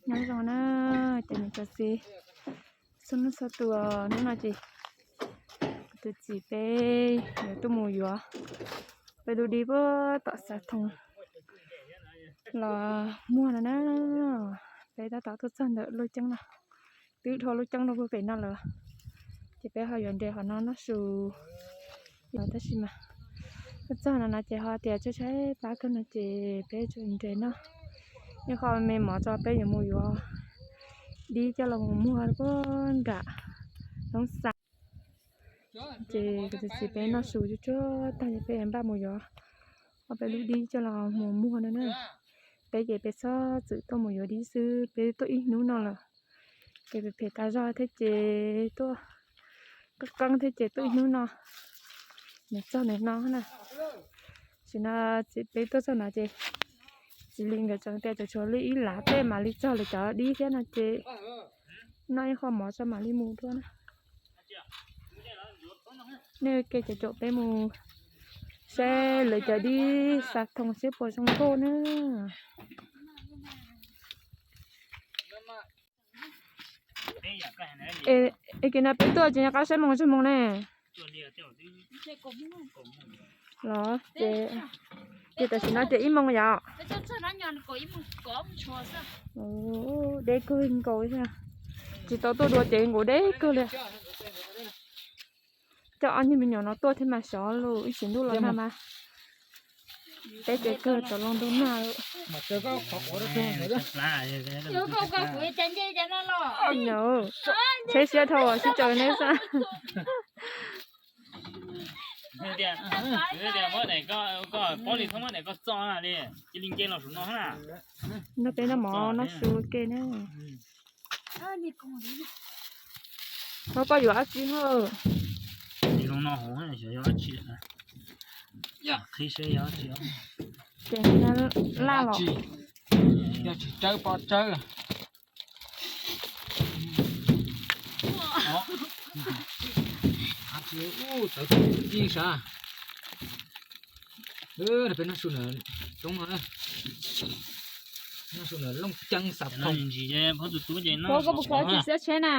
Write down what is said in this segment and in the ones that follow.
Nyob zoo na, cov niam cov txiv txhua leej txhua tus, hnub no ces kuv tus txiv peb yuav tuaj mus yuav peb lub dib puag tom Xav Thoo los muag no na. Peb tab tom tuaj txog ntawm lub ceeb no, twb dhau lub ceeb rau puag pem no lawm, ces peb ho yuav nres qhov no noj su. Tab sis mas tuaj txog no no ces ho tias tshaib tshaib plab kawg no ces peb tsuas nres noj ib qho me mov tso, peb yuav mus yuav dib coj los mus muag puag nram Loob Xas. Ces kuv tus txiv peb noj su tsuag tsuag tag ces peb yuav npaj mus yuav ob peb lub dib coj los mus muag no na. Peb ces peb txhob txwm tuaj mus yuav dib xwb, peb tuaj ib hnub no lawm, ces phem phem tas zog thiab ces tuaj qeeb qeeb thiab ces tuaj ib hnub no, nws txog nws no na. Tam sim no txiv peb tuaj txog no ces txiv Lis nkawd tseem tias tshuav tshuav li ib lav tej mam li txog lawv cov dib thiab no ces noj ib qho mov tso mam li mus dua na. Nej ua ke caum caum peb mus saib lawv cov dib Xav Thoo seb puas zoo nkauj na. Es kis no peb tuaj ces nyob qab saib moos tsawg moos ne? Los ces, ces tam sim no ces ib moos yom. Deb kawg nkaus thiab, tsis tau tuaj dua ces nkaus deb kawg li. Coj ob niag me nyuam no tuaj thiab mas xyov lus ib sim ntuj los nag mas teb ces kawg tau loo ntau nag. Tsheb siab dhau sib tsaws neb xwb. Noj peb noj mov noj su ke na. Koj yuav dab tsi hos? Ces laj los. Yog tsis tsawb pov tsawb. Tawv ci sav. Peb noj su na, coob no, noj su na Looj Ceeb Xav Thoo. Koj puas khav tsis xiab tsheb na?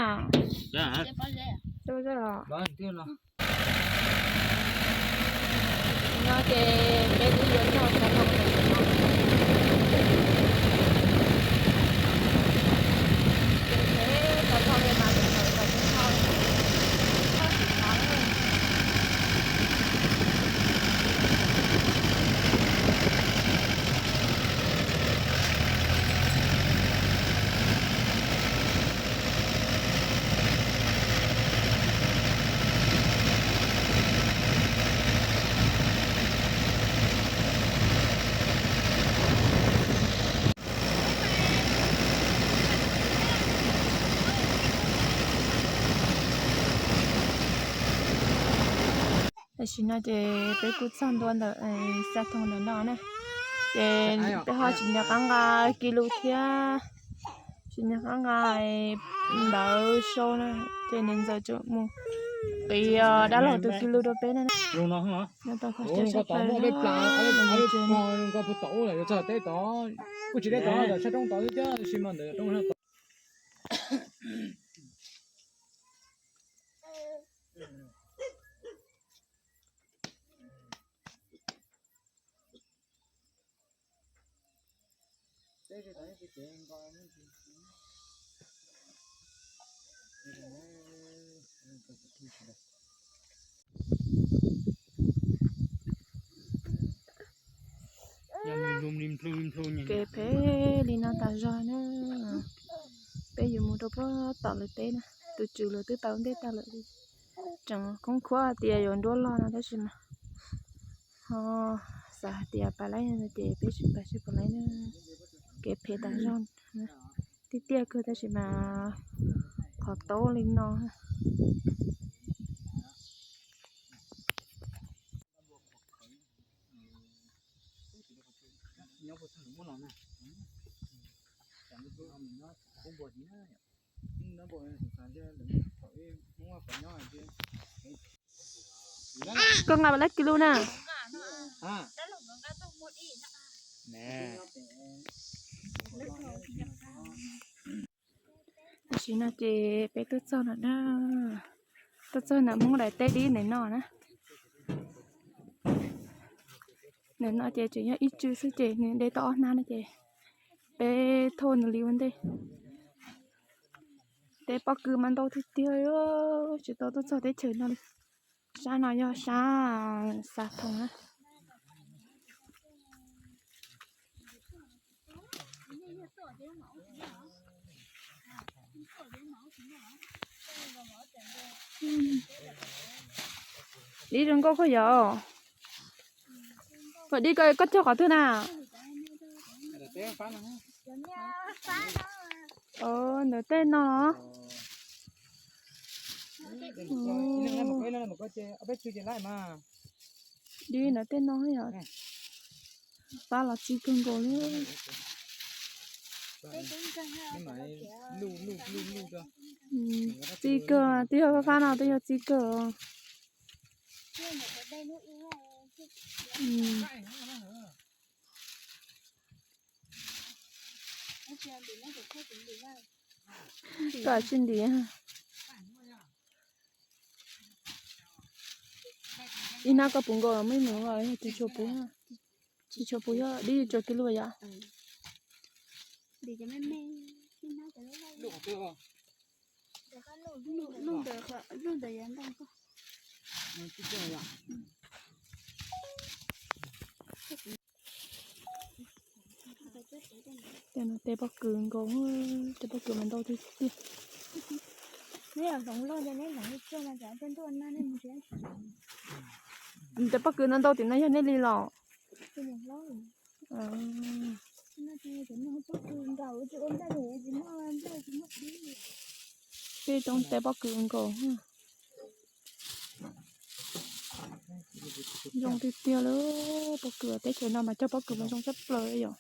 No ces peb twb yuav txog Xav Thoo lawm no. Ces Xav Thoo li mas txog li mas txog li. Tam sim no ces peb kuj txog ntua ntawm Xav Thoo ntawm no na, ces peb ho tsis nco qab nqa kis lus thiab, tsis nco qab nqa ntawv sau na, ces niam ntxawm tseem mus qiv dab laug tus kis lus rau peb na. Nyob tau qhov siab tshaj plaws na. Kev phem li no tas zog na. Peb yuav mus rau puag tom lawv teb na, tus tswv lawv twb tau ntej tag lawm li. Tseem khoob khuab tias yuav nruab log no tab sis mas ho xav hais tias pab laib no ces peb tsis pab seb puas laib na. Kev phem tas zog, tiaj tiaj kawg tab sis mas qhov taub li no. Koj nqa lab kis lus na. Tsis no ces peb tuaj txog no na, tuaj txog ntawm Hmoob daim teb dib ntawm no na. Ntawm no ces tseem yog ib tsw xwb ces nws de tau ob hnab no ces peb thauj nws li ua ntej. Tej pob kws mas ntau tiag tiag, tsis tau tuaj txog teb chaws no li. Sab no yog sab Xav Thoom na. Dib zoo nkauj koj yom. Koj dib koj cog qhov twg na? Ntawm tej no. Dib ntawm tej no yom. Pab los txi kawg nkaus li. Txi kawg, twb yog fab fab no twb yog txi kawg. Koj tsis ntim. Ib hnab koj puv nkaus los muaj ib hnub los yog tsis tshua puv, tsis tshua puv yog dib tsuas kiag lub yom. Tej no tej pob kws nkaus, tej pob kws mas ntau tiag tiag. Tej pob kws no ntau tim no yog nej li los? Tej roob tej pob kws nkaus. Zoo tiag tiag li, pob kws teb chaws no mas cog pob kws mas zoo tshaj plaws yom.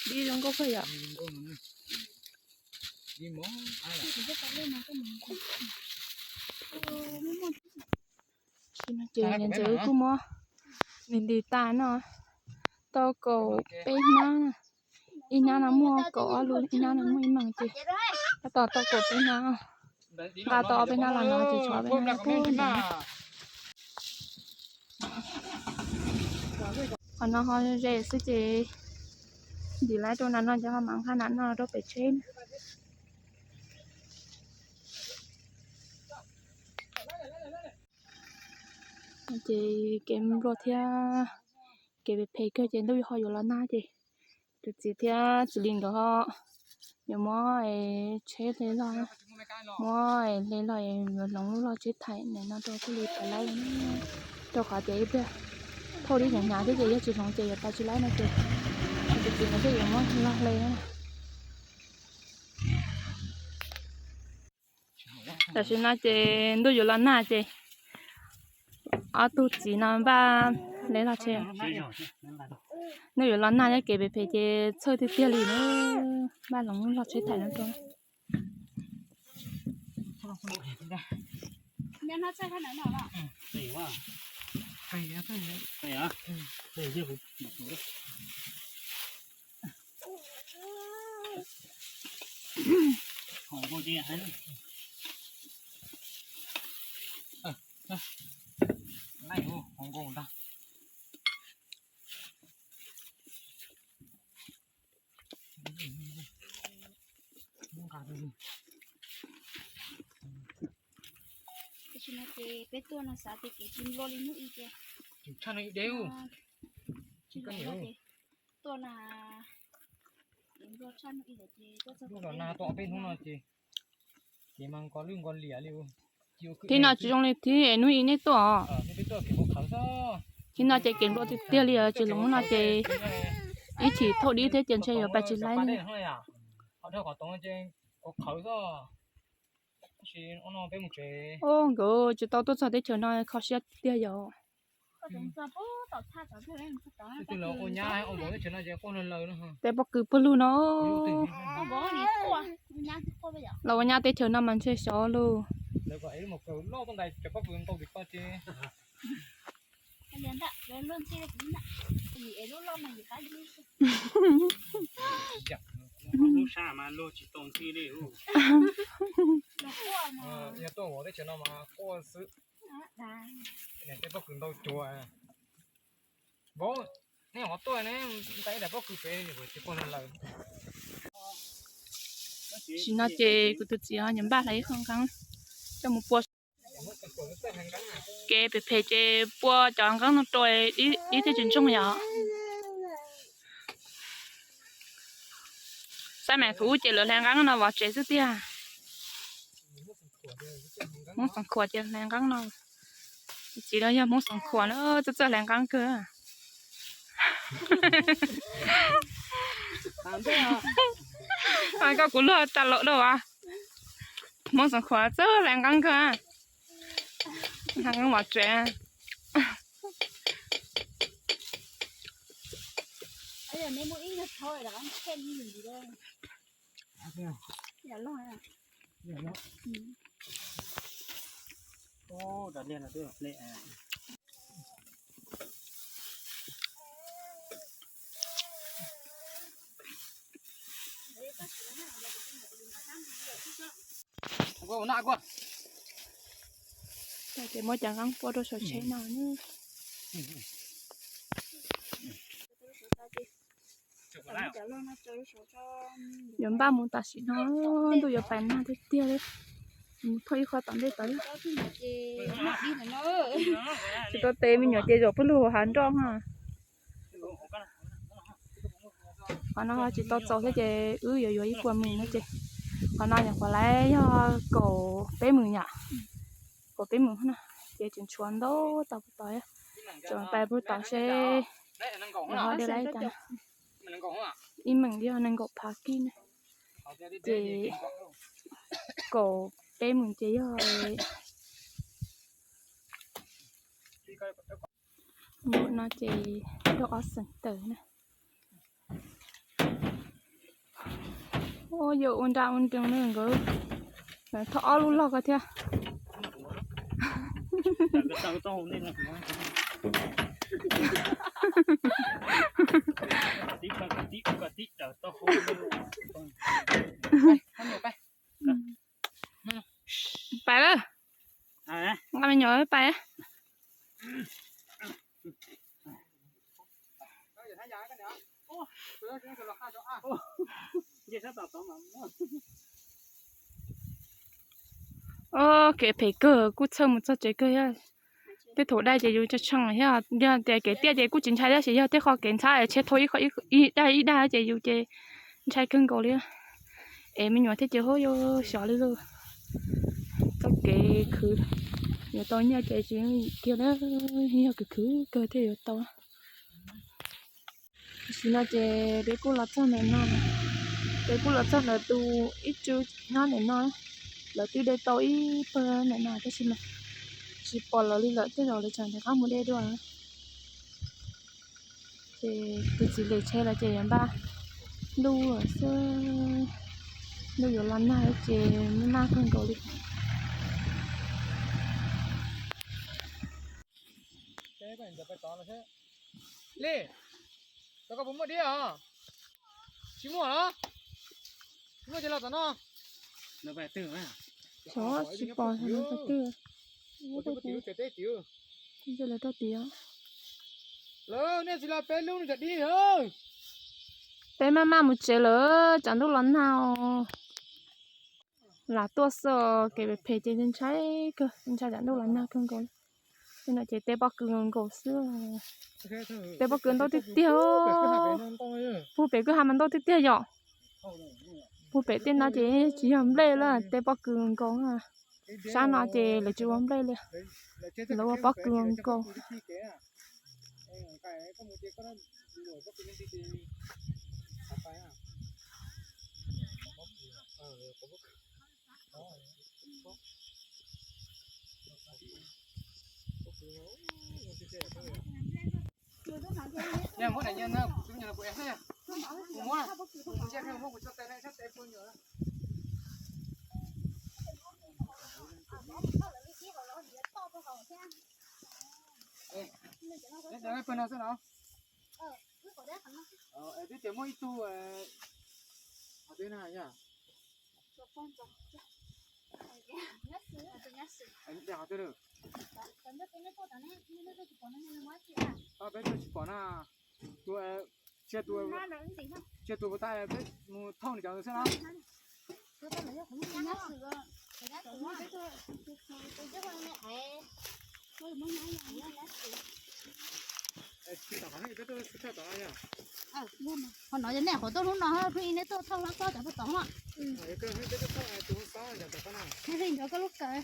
Dib zoo nkauj kawg yom. Ces niam ntxawm kuj muab nws ntim tas no, tau kaum peb hnab. Ib hnab no muaj kaum ob lub, ib hnab no muaj ib meem ces tab tom tau kaum peb hnab. Nqa tau ob peb hnab los no ces tshuav peb hnab pub ntawd. Qhov no ho ze xwb ces ntim lawm rau nram no ces ho mam nqa nram no rau pem tsheb na. Ces kev nplua thiab kev phem phem kawg ces ntuj ho yuav los nag ces tus txiv thiab txiv Lis nkawd ho yuav muab tsheb hle los, muab hle los yuav hloov lub log tsheb thaim ntawm no rau thiaj li pais laib, rau qhov tias ib pliag thauj dib hnyav hnyav thiab ces yog tsis hloov ces yuav pais tsis laib no ces tus txiv no thiaj yuav muab log hle. Tam sim no ces ntuj yuav los nag ces ob tug txiv no npaj hle log tsheb. Ntuj yuav los nag thiab kev phem phem ces txhawj tiag tiag li na, npaj hloov log tsheb thaim no rau. Tam sim no ces peb tuaj no xav tias kev tsis nplua li hnub ib ces tshaj no ib deb, tsis nplua ces tuaj no kev nplua tshaj hnub ib lawm ces tuaj txog lub los nag tau peb hnub no ces kev mas nko lwj nko liam li. Thib no tsis zoo li thib hnub ib nej tuaj os. Thib no ces kev nplua tiag tiag li os, tsis hloov no ces ib chim thauj dib thiab ces ntshe yuav pais tsis laib li. Ub, nkawd tsis tau tuaj txog teb chaws no kho siab tiag yom. Tej pob kws pawg lug no. Los ua nyab teb chaws no mas ntshe xyov lug. Tej pob kws ntau cuag. Vauv, neb ho tuaj ne, nqa ib daim pob kws pem tsis pom lawm. Tam sim no ces kuv tus txiv yuav npaj hlais ib qho nqeeb coj mus pua. Kev phem phem ces pua cov nqeeb no rau ib thiaj tsis ntsoog yom. Xab maim thaum ub ces lawv hlais nqeeb no vov tsev xwb tiag. Hmoob Xeev Khuam ces hlais nqeeb no. Txiv no yog Hmoob Xeev Khuam na, txawj txawj hlais nqeeb kawg. Koj kuv luag tas laus dua. Hmoob Xeev Khuam txawj hlais nqeeb kawg. Hlais nqeeb vov tsev. Ces muab cov nqeeb pua rau saum tsheb no. Yuav npaj mus tam sim no, ntuj yuav pais nag tiag tiag li. Mus thauj ib qho tom ntej tod. Tsis tau tes me nyuam ces zaum pawg lug hav nroj no. Qhov no tsis tau txaus thiab ces wb yuav yuav ib puas mws no ces qhov no nyuam qhuav lawm yog kaum peb mws yom. Kaum peb mws no ces tseem tshuav ntau tau puas tau. Tseem pais puas tau seb nws ho de lawm cas. Ib mws yog nees nkaum phav kij na. Ces kaum peb mws ces yog npaum no ces rau ob xeem tawm na. Ua yuav ua nra ua nroos na nkawd, thauj ob lub log ko thiab. Pais lawm, nqa me nyuam pais. Kev phem kawg, kuj txhawj mus txog tsev kawg thiab. Tej thaum daj ces yus tshee tshee thiab, yog tias kev tiaj ces kuj tsis ntshai, tab sis yog tej qho kev ntxhab es tsheb thauj ib qho ib dag ib dag ces yus ces ntshai kawg nkaus li. Es me nyuam thiab ces ho yuav xyov li lawm. Txoj kev khwv yuav tau nyiaj ces tsis kiag na, yog khwv khwv kawg thiaj yuav tau. Tam sim no ces peb kuj los txog ntawm no, peb kuj los txog ntawm tus ib tsu nyob ntawm no, lawv twb de tau ib pawg ntawm no tab sis mas tsis pom lawv li lawm, tej zaum lawv tsam nrhiav qab mus de dua. Ces tus txiv lem tsheb lawm ces yuav npaj luj xwb, luj yuav los nag ces nag kawg nkaus li. Li, cov koj puas muaj dib os? Tsis muaj los? Tsis muaj ces los tom no. Xyov tsis pom xyov no qhov twg. Ua rau tim lub tsev teb tim. Ua rau tim os. Lawv nej tsis los peb lub no cov dib os. Peb maj maj mus tsev lawm, tsam ntuj los nag os. Lam tuaj xwb, kev phem ces ntshai kawg, ntshai tsam ntuj los nag kawg nkaus. Tej no ces tej pob kws nkaus xwb. Tej pob kws ntau tiag tiag. Puag pem kwj ha mas ntau tiag tiag yom. Puag pem tej no ces tsis yog nplej lawm, tej pob kws nkaus. Sab no ces lawv tsis ua nplej li, lawv ua pob kws nkaus. Nyias muab daim nyias na, kuv twb nyias los kuv ev xwb. Kuv muab, kuv ntsia muab kuv tso tes na, sab tes puas nyuam. Pawg no xwb no. Twb tias muaj ib tug qhov twg na yom? Qhov twg? Peb tuaj tsis pom na. Tus, tus, tus puas tau peb mus thauj nws cov xwb no. Qhov no yog nej qhov tuaj hnub no, pheej nej tuaj thauj hlob xob cov puag tod. Nej nco koj lub kawm.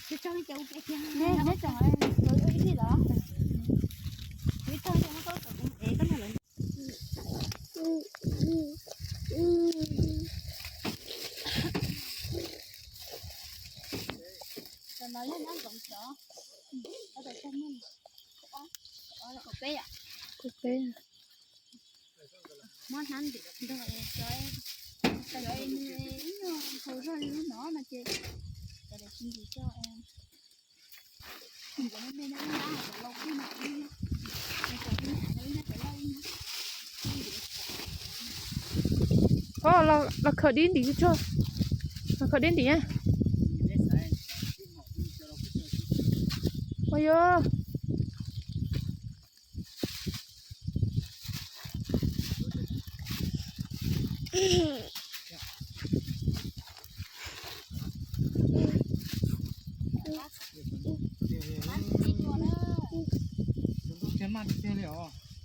Tsis tso li cas ua ke tiag. Neb tso ib tij los. Ib tog cov koj kawm kuv ev koj nag lawm. Cov no yog nyob ntsoov cov. Kaum peb yom? Kaum peb. Muab hnab ntim ntog cov, cov nws ib nyuag hau zog li lub no no ces cov tsis ntim coj. Los khaws dib ntim tso, los khaws dib ntim na. Ua yog.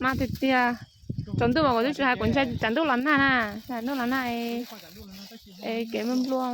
Mas tiag tiag, tsaus ntuj mas kuv twb tsis hais kuv ntshai tsam ntuj los nag na, tsam ntuj los nag es kev nplua nplua.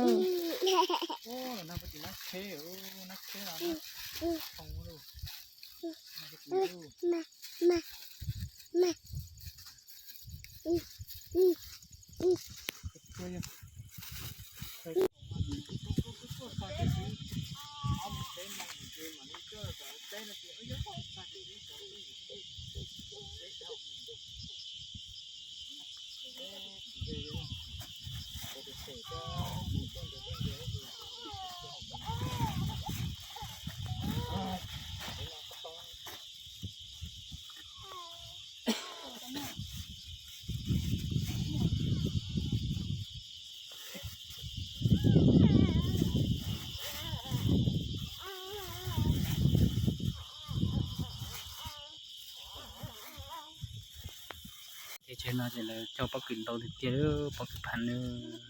Teb chaws no ces lawv cog pob kws ntau tiag tiag, pob kws phav nws.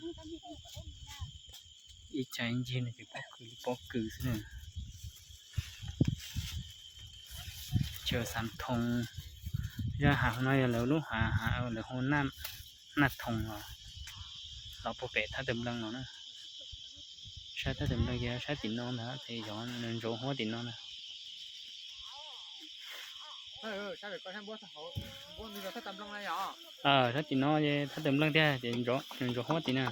Ib tsav ib ncig no ces pob kws li pob kws xwb na. Chaw Xav Thoo, zaj hav no yog lawv lub hav, hav lawv hu Naj Thoo los, los puag pem thaj tawm npleeg no na. Saib thaj tawm npleeg ces saib tim no ntag, ces yog nws ntsoov huab tim no na. Saib tim no ces thaj tawm npleeg tiag ces nws ntsoov huab tim na.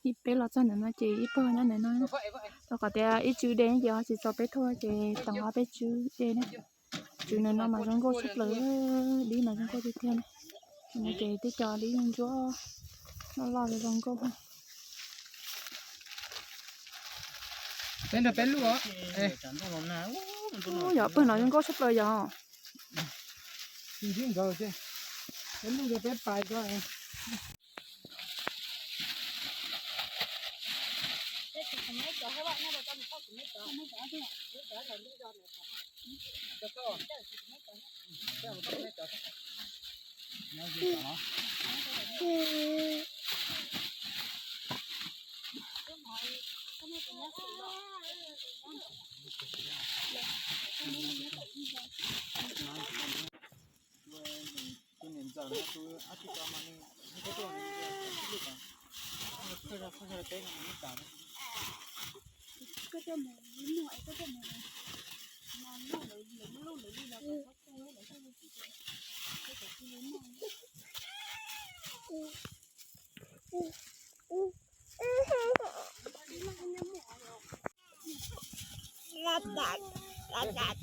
Ib peb los txog ntawm no ces ib pawg nyob ntawm no. Rau qhov tias ib tswv dej ces ho tsis txaus peb thuaj ces tau ob peb tswv dej na. Tswv ntawm no mas zoo nkauj tshaj plaws, dib mas zoo nkauj tiag tiag na. Ces no ces twb cov dib ntsuab loj loj zoo nkauj. Peb nrog peb lub. Yog pawg no zoo nkauj tshaj plaws yog. Peb lub peb pais ko. Tam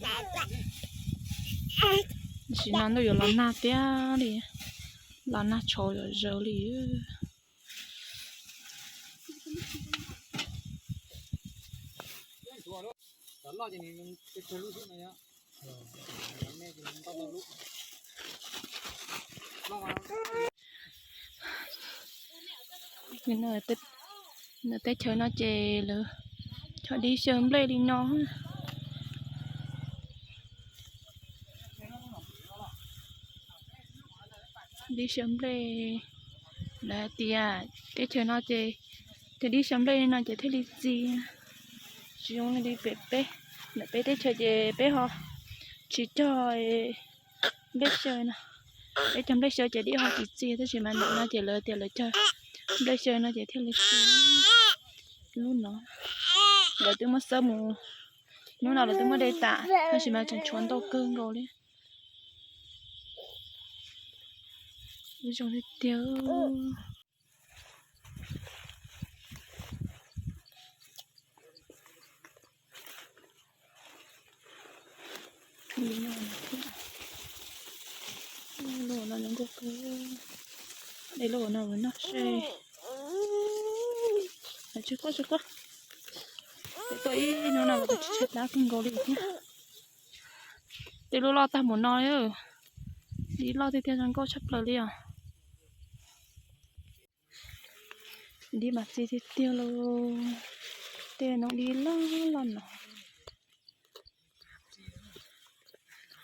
sim no ntuj yuav los nag tiag li, los nag tshauv yuav zaws li. Nws teb chaws no ces lawv cog dib xyaw nplej li no. Dib xyaw nplej, lawv hais tias teb chaws no ces cog dib xyaw nplej li no ces thiaj li txi. Tsis zoo li pem peb, ntawm peb teb chaws ces peb ho tsis cog nplej xyaw no. Peb cog nplej xyaw ces dib ho tsis txi, tab sis mas ntawm no ces lawv tias lawv cog nplej xyaw no ces thiaj li txi. Lub no lawv twb muab xawb mus, hnub no lawv twb muab de tas, tab sis mas tseem tshuav ntau kawg nkaus li. Zoo tiag tiag. Lub no zoo nkauj kawg. Dej lub no mus noj seb. Tsis quaj tsis quaj. Tej ib hnub no los tsis tshaib plab kawg nkaus li thiab. Tej lub loj tag npaum no li. Dib loj tiag tiag zoo nkauj tshaj plaws li os. Dib mas txi tiag tiag lauj. Tej no dib loj loj no.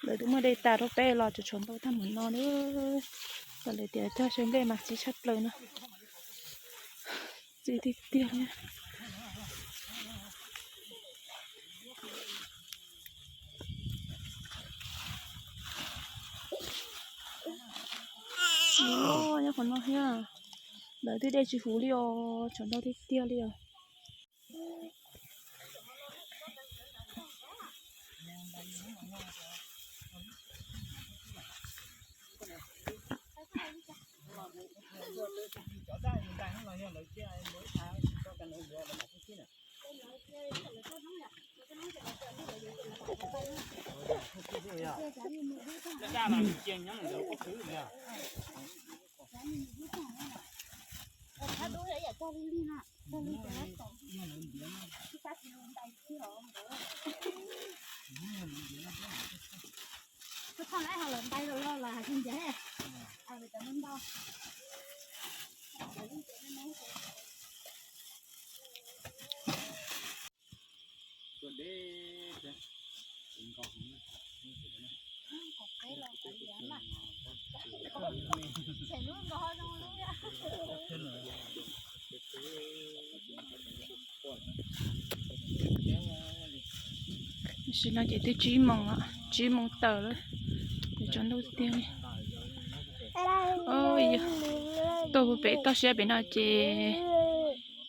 Lawv twb muab de tas rau peb los tseem tshuav ntau tag npaum no na. Tam lawv tias cog xyaw nplej mas txi tshaj plaws no. Txi tiag tiag li. Nyob qhov no thiab. Lawv twb de tsis huv li os, tshuav ntau tiag tiag li os. Tam sim no ces twb tsib moos, tsib moos tawm lawm, ces tsaus ntuj tiag li. Yog Tuaj pem toj siab pem no ces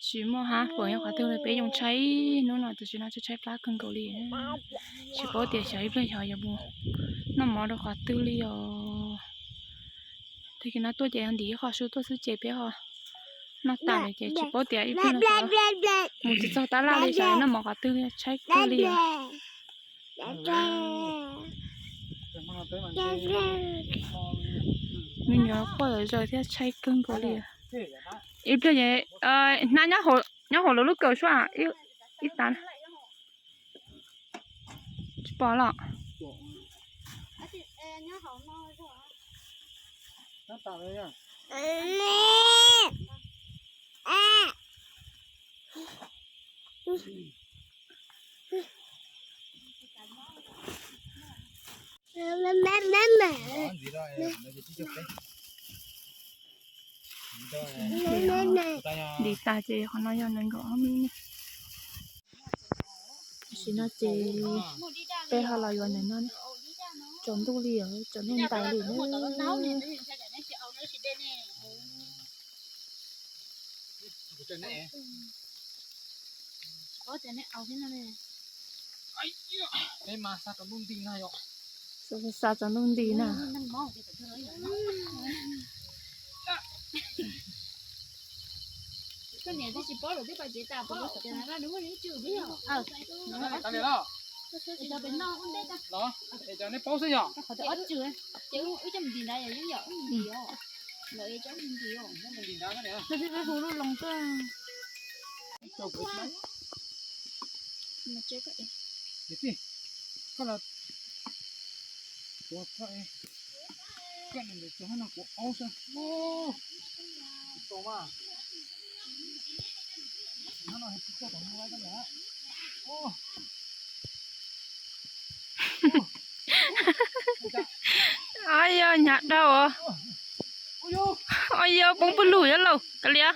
tsis muaj hab feem yog qhov twg li, peb yoo tshaib hnub no, tam sim no tshaib tshaib plab kawg nkaus li. Tsis paub tias xyov ib pliag xyov yuav mus noj mov rau qhov twg li os. Tag kis no tuaj ces ntim ib qho su tuaj xwb ces peb ho noj tas lawm ces tsis paub tias ib pliag no mus tsis txog tab laj li, xyov yuav noj mov qhov twg li, tshaib kawg li os. Me nyuam quaj zom zaws thiab tshaib kawg nkaus li. Ib pliag, hnab nyob hauv lub lub kaws suab ib tag. Tsis pom los? Ntim tas ces qhov no yog nees nkaum ob mil. Tam sim no ces peb ho los yuav ntawm no, tsaus ntuj li os, tsaus ntuj ntais li na. Xa tsaus ntuj nti na. Hu lub loo tuaj. Yog nyhav dhau os. Yog poob pwg lug yog lauj, kav liam.